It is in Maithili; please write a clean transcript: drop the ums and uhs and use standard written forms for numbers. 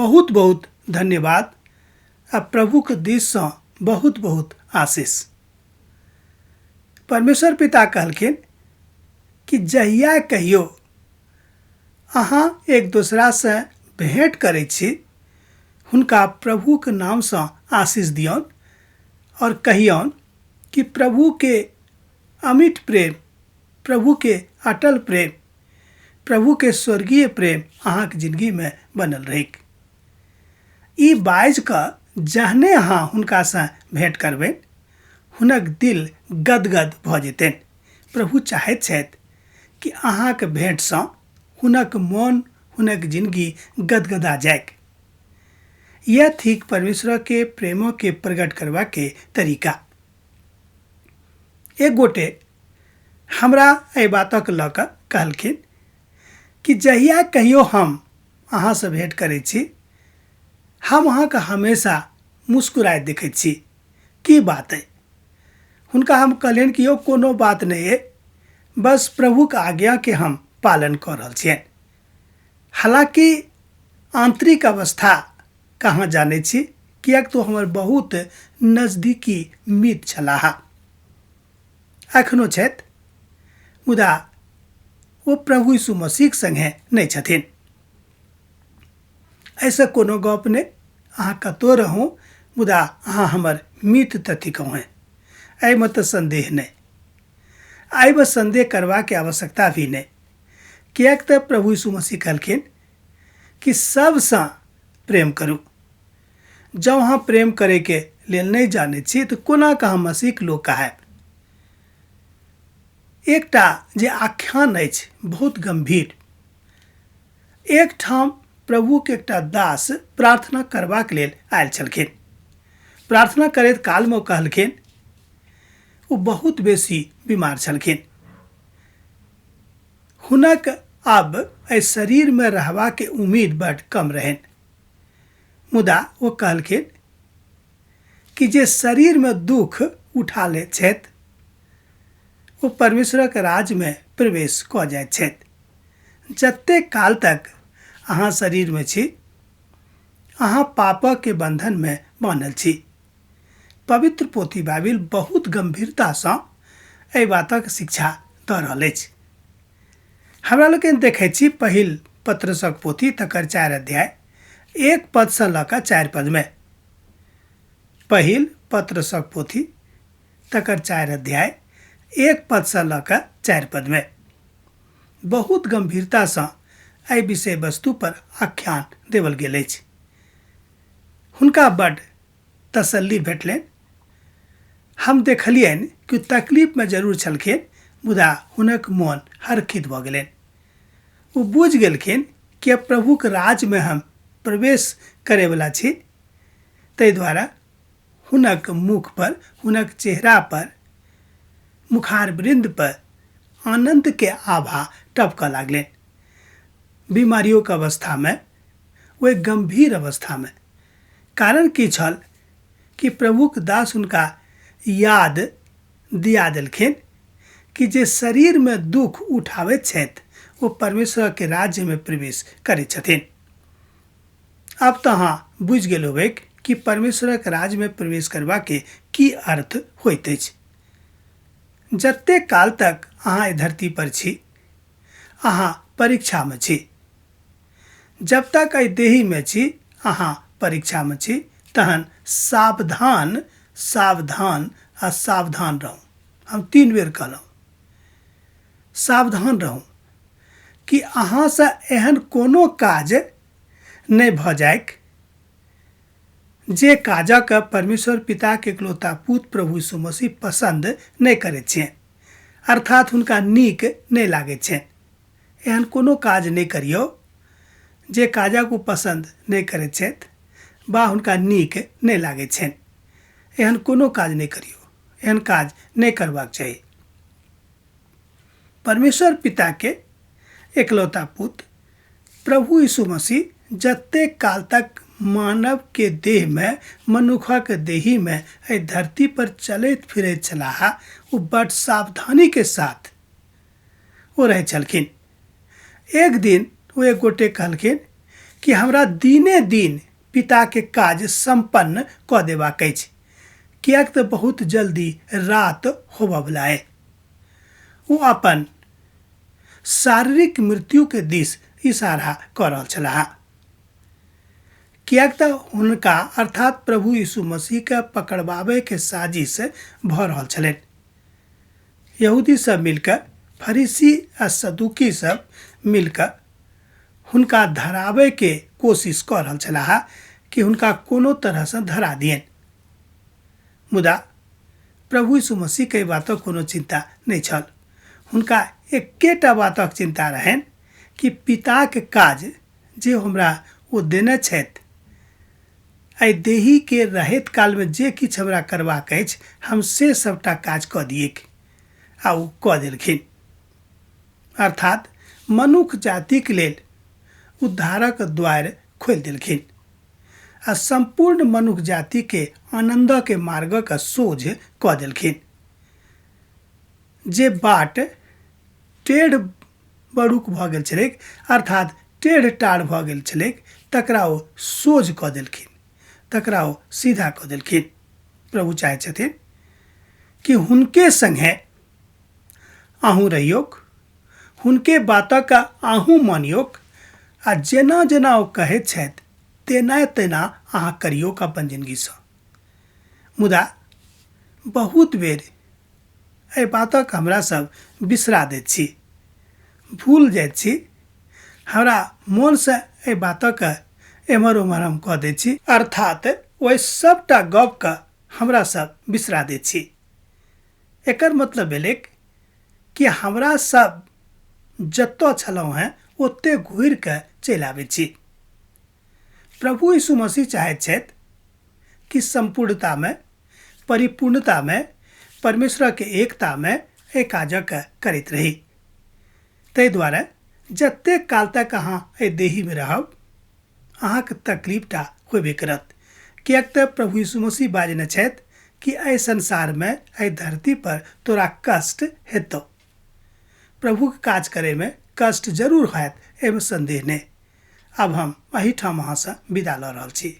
बहुत बहुत धन्यवाद आ प्रभुके दिससँ बहुत बहुत आशीष। परमेश्वर पिता कहलखिन कि जहिया कहियो अहाँ एक दोसरासँ भेँट करै छी, हुनका प्रभुके नामसँ आशीष दियौन आओर कहियौन कि प्रभुके अमिट प्रेम, प्रभुके अटल प्रेम, प्रभुके स्वर्गीय प्रेम अहाँके जिंदगीमे बनल रहैक। ई बाजि कऽ जहने अहाँ हुनकासँ भेँट करबनि, हुनक दिल गदगद भऽ जेतनि। प्रभु चाहैत छथि कि अहाँके भेँटसँ हुनक मोन, हुनक जिंदगी गदगदा जाइक। यह थिक परमेश्वर के प्रेमो के प्रकट करबा के तरीका। एक गोटे हमरा एहि बातक लऽ कऽ कहलखिन कि जहिया कहियो हम अहाँसँ भेँट करै छी, हम अहाँके हमेशा मुस्कुराइत देखै छी, की बात अइ? हुनका हम कहलियनि कि यौ कोनो बात नहि अइ, बस प्रभुके आज्ञाके हम पालन कऽ रहल छियनि। हालाँकि आन्तरिक अवस्था कहाँ जानै छी, किएक तऽ ओ हमर बहुत नजदीकी मित्र छलाह, एखनो छथि, मुदा ओ प्रभु यीशु मसीहके सङ्गे नहि छथिन। एहिसँ कोनो गप नहि, अहाँ कतहु रहू मुदा अहाँ हमर मित्र तऽ थिकहुँ हेँ, एहिमे तऽ सन्देह नहि। एहिमे सन्देह करबाके आवश्यकता भी नहि, किएक तऽ प्रभु यीशु मसीह कहलखिन कि सबसँ प्रेम करू। जँ अहाँ प्रेम करैके लेल नहि जानै छी तऽ कोना कऽ अहाँ मसीहके लोक कहायब? एकटा जे आख्यान अछि बहुत गम्भीर। एकठाम प्रभुके एकटा दास प्रार्थना करबाक लेल आयल छलखिन। प्रार्थना करैत कालमे ओ कहलखिन, ओ बहुत बेसी बीमार छलखिन, हुनक आब एहि शरीरमे रहबाके उम्मीद बड कम रहनि, मुदा ओ कहलखिन कि जे शरीरमे दुख उठा लैत छथि ओ परमेश्वरक राज्यमे प्रवेश कऽ जाइत छथि। जतेक काल तक अहाँ शरीरमे छी, अहाँ पापके बन्धनमे बान्हल छी। पवित्र पोथी बाइबिल बहुत गम्भीरतासँ एहि बातक शिक्षा दऽ रहल अछि। हमरा लोकनि देखैत छी पहिल पत्रसक पोथी तकर 4 अध्याय 1 पदसँ लऽ कऽ 4 पदमे। पहिल पत्रसक पोथी तकर 4 अध्याय 1 पदसँ लऽ कऽ 4 पदमे बहुत गम्भीरतासँ एहि विषय वस्तु पर आख्यान देवल गेल अछि। हुनका बड तसल्ली भेटलनि। हम देखलियनि कि तकलीफमे जरूर छलखिन, मुदा हुनक मोन हरखित भऽ गेलनि। ओ बुझि गेलखिन कि अब प्रभुक राज्यमे हम प्रवेश करैवला छी। ताहि दुआरे हुनक मुख पर, हुनक चेहरा पर, मुखार वृंद पर आनंद के आभा टपकऽ लागलनि। बीमारियों के अवस्था में, ओहि गंभीर अवस्था में, कारण की छल कि प्रभुक दास हुनका याद दिया देलखिन कि जे शरीर में दुख उठाबैत छथि ओ परमेश्वर के राज्य में प्रवेश करैत छथिन। आब तऽ अहाँ बुझि गेल होबैक कि परमेश्वरक राज्य में प्रवेश करबाके की अर्थ होइत अछि। जतेक काल तक अहाँ एहि धरती पर छी, अहाँ परीक्षा में छी। जब तक एहि देही में छी, अहाँ परीक्षा में छी, तहन सावधान, सावधान आ सावधान रहू। हम 3 बेर कहलहुँ, सावधान रहू कि अहाँसँ एहन कोनो काज नहि भऽ जाइक जे काजक परमेश्वर पिताके इकलौता पुत्र प्रभु यीशु मसीह पसन्द नहि करैत छियनि, अर्थात हुनका नीक नहि लागैत छनि। एहन कोनो काज नहि करियौ जे काजक ओ पसन्द नहि करैत छथि वा हुनका नीक नहि लागैत छनि। एहन कोनो काज नहि करियौ, एहन काज नहि करबाक चाही। परमेश्वर पिताके एकलौता पुत्र प्रभु यीशु मसीह जतेक काल तक मानव के देह में, मनुखक देही में एहि धरती पर चलैत फिरैत छलाह, ओ बड सावधानी के साथ ओ रहै छलखिन। एक दिन ओ एक गोटे कहलखिन कि हमरा दिने दिन पिताके काज सम्पन्न कऽ देबाक अछि, किएक तऽ बहुत जल्दी रात होबयवला अइ। ओ अपन शारीरिक मृत्युके दिस इशारा कऽ रहल छलाह, किएक तऽ हुनका अर्थात प्रभु यीशु मसीहके पकड़बाबैके साजिश भऽ रहल छलनि। यहूदी सब मिलकऽ, फरीसी आ सदुकी सब मिलकऽ हुनका धराबैके कोशिश कऽ रहल छलाह कि हुनका कोनो तरहसँ धरा दियनि। मुदा प्रभु यीशु मसीहके एहि बातक कोनो चिन्ता नहि छल। हुनका एकेटा बातक चिन्ता रहनि कि पिताके काज जे हमरा ओ देने छथि, एहि देहीके रहैत कालमे जे किछु हमरा करबाक अछि हम से सबटा काज कऽ दियैक, आ ओ कऽ देलखिन। अर्थात मनुख जातिक लेल उद्धारक द्वार खोलि देलखिन आ सम्पूर्ण मनुख जातिके आनन्दके मार्गक सोझ कऽ देलखिन। जे बाट टेढ़ बड़ुक भऽ गेल छलैक, अर्थात टेढ़ टाढ़ भऽ गेल छलैक, तकरा ओ सोझ कऽ देलखिन, तकरा ओ सीधा कऽ देलखिन। प्रभु चाहै छथिन कि हुनके सङ्गे अहूँ रहियौक, हुनके बातक अहूँ मानियौक, आ जेना जेना ओ कहैत छथि तेना तेना अहाँ करियौक अपन जिनगीसँ। मुदा बहुत बेर एहि बातक हमरा सब बिसरा दैत छी, भूल जाइत छी। हमरा मोनसँ एहि बातक एम्हर ओम्हर हम कऽ दैत छी, अर्थात ओहि सबटा गपके हमरा सब बिसरा दैत छी। एकर मतलब भेलैक कि हमरा सब जतऽ छलहुँ हेँ ओते घुरि कऽ चलि आबै छी। प्रभु यीशु मसीह चाहैत छथि कि सम्पूर्णतामे, परिपूर्णतामे, परमेश्वरके एकतामे एहि काजक करैत रही। ताहि दुआरे जतेक काल तक अहाँ एहि देहीमे रहब अहाँके तकलीफ टा होबे करत, किएक तऽ प्रभु यीशु मसीह बाजने छथि कि एहि संसारमे, एहि धरती पर तोरा कष्ट हेतौ। प्रभुके काज करैमे कष्ट जरूर होयत, एहिमे संदेह नहि। आब हम एहिठाम अहाँसँ विदा लऽ रहल छी।